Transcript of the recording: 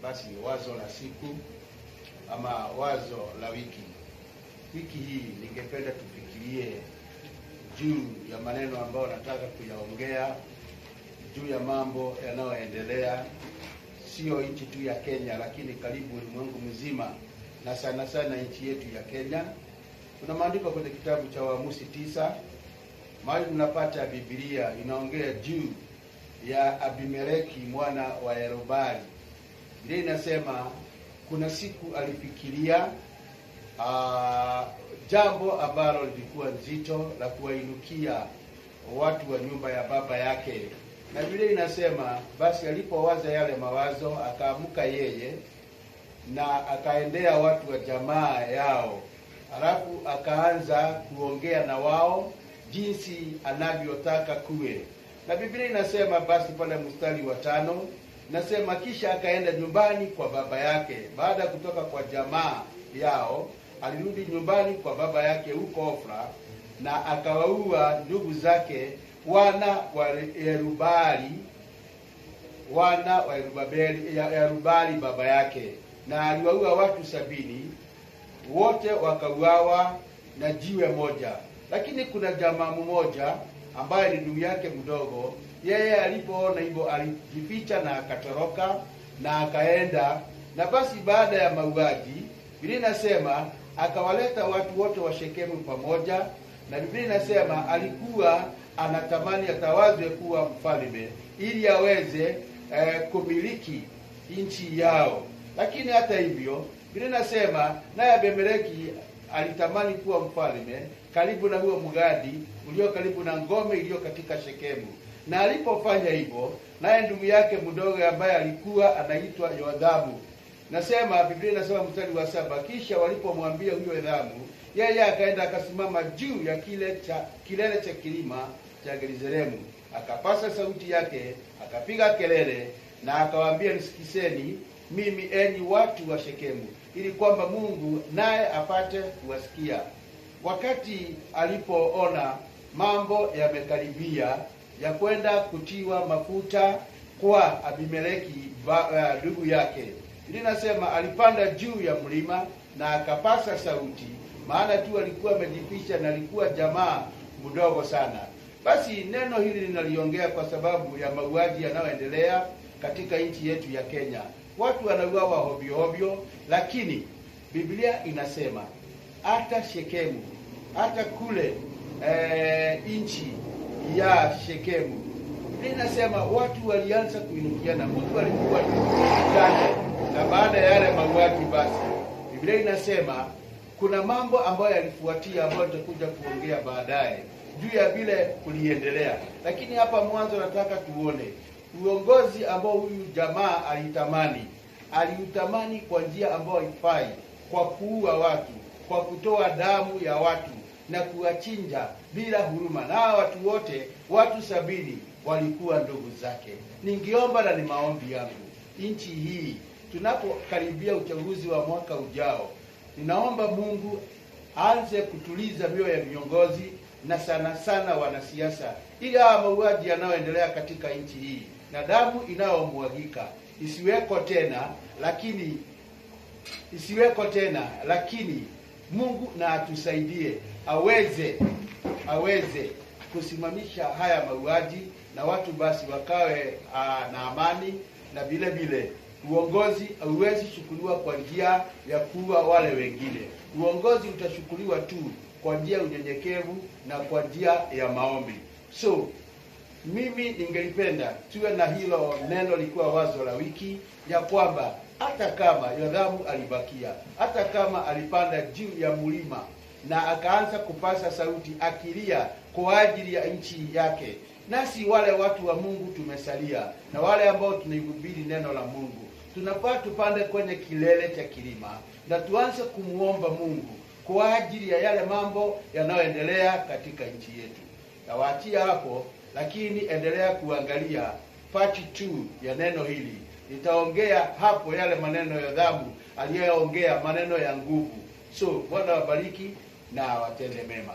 Basi wazo la siku ama wazo la wiki. Wiki hii ningependa tufikirie juu ya maneno ambayo nataka kuyaongea juu ya mambo yanayoendelea, sio nchi tu ya Kenya, lakini karibu ulimwengu mzima na sana sana nchi yetu ya Kenya. Kuna maandiko kwenye kitabu cha Waamuzi 9 mahali tunapata Biblia inaongea juu ya Abimeleki mwana wa Yerubali. Biblia inasema kuna siku alifikiria jambo ambalo lilikuwa nzito la kuwainukia watu wa nyumba ya baba yake. Na Biblia inasema basi alipowaza yale mawazo, akaamka yeye na akaendea watu wa jamaa yao, alafu akaanza kuongea na wao jinsi anavyotaka kuwe. Na Biblia inasema basi pale mstari wa 5 nasema, kisha akaenda nyumbani kwa baba yake. Baada ya kutoka kwa jamaa yao, alirudi nyumbani kwa baba yake huko Ofra, na akawaua ndugu zake wana wa Yerubali, wana wa Yerubali baba yake, na aliwaua watu 70, wote wakauawa na jiwe moja. Lakini kuna jamaa mmoja ambaye ni ndugu yake mdogo, yeye alipoona hivyo alijificha na akatoroka na akaenda. Na basi baada ya mauaji, Biblia inasema akawaleta watu wote wa Shekemu pamoja, na Biblia inasema alikuwa anatamani atawazwe kuwa mfalme ili aweze kumiliki nchi yao. Lakini hata hivyo, Biblia inasema naye Abimeleki alitamani kuwa mfalme karibu na huo mgadi ulio karibu na ngome iliyo katika Shekemu. Na alipofanya hivyo, naye ndugu yake mdogo ambaye alikuwa anaitwa Yothamu, nasema Biblia inasema mstari wa 7, kisha walipomwambia huyo Yothamu, yeye akaenda akasimama juu ya kilele cha kilima cha Gerizeremu, akapasa sauti yake, akapiga kelele na akawaambia, nisikiseni mimi enyi watu wa Shekemu, ili kwamba Mungu naye apate kuwasikia. Wakati alipoona mambo yamekaribia ya kwenda kutiwa mafuta kwa Abimeleki ndugu yake, linasema alipanda juu ya mlima na akapasa sauti, maana tu alikuwa amejificha na alikuwa jamaa mdogo sana. Basi neno hili linaliongea kwa sababu ya mauaji yanayoendelea katika nchi yetu ya Kenya. Watu wanauawa hovyo hovyo, lakini Biblia inasema hata Shekemu, hata kule nchi ya Shekemu, Biblia inasema watu walianza kuinukiana, mtu alikuwa jana. Na baada ya yale mauaji, basi Biblia inasema kuna mambo ambayo yalifuatia ambayo tutakuja kuongea baadaye juu ya vile kuliendelea. Lakini hapa mwanzo nataka tuone uongozi ambao huyu jamaa alitamani. Aliutamani kwa njia ambayo haifai, kwa kuua watu, kwa kutoa damu ya watu na kuwachinja bila huruma. Na watu wote, watu 70 walikuwa ndugu zake. Ningeomba, na ni maombi yangu, nchi hii tunapokaribia uchaguzi wa mwaka ujao, ninaomba Mungu aanze kutuliza mioyo ya viongozi na sana sana wanasiasa, ili hawa mauaji yanayoendelea katika nchi hii na damu inayomwagika isiweko tena, lakini isiweko tena, lakini Mungu na atusaidie aweze kusimamisha haya mauaji na watu basi wakawe na amani. Na vile vile uongozi hauwezi chukuliwa kwa njia ya kuua wale wengine. Uongozi utachukuliwa tu kwa njia ya unyenyekevu na kwa njia ya maombi. So mimi ningelipenda tuwe na hilo neno likuwa wazo la wiki, ya kwamba hata kama Yothamu alibakia, hata kama alipanda juu ya mlima na akaanza kupasa sauti akilia kwa ajili ya nchi yake, nasi wale watu wa Mungu tumesalia na wale ambao tunaihubiri neno la Mungu, tunafaa tupande kwenye kilele cha kilima na tuanze kumuomba Mungu kwa ajili ya yale mambo yanayoendelea katika nchi yetu. Nawaachia hapo, lakini endelea kuangalia part 2 ya neno hili. Nitaongea hapo yale maneno ya Yothamu aliyoongea, maneno ya nguvu. So Bwana wabariki na awatende mema.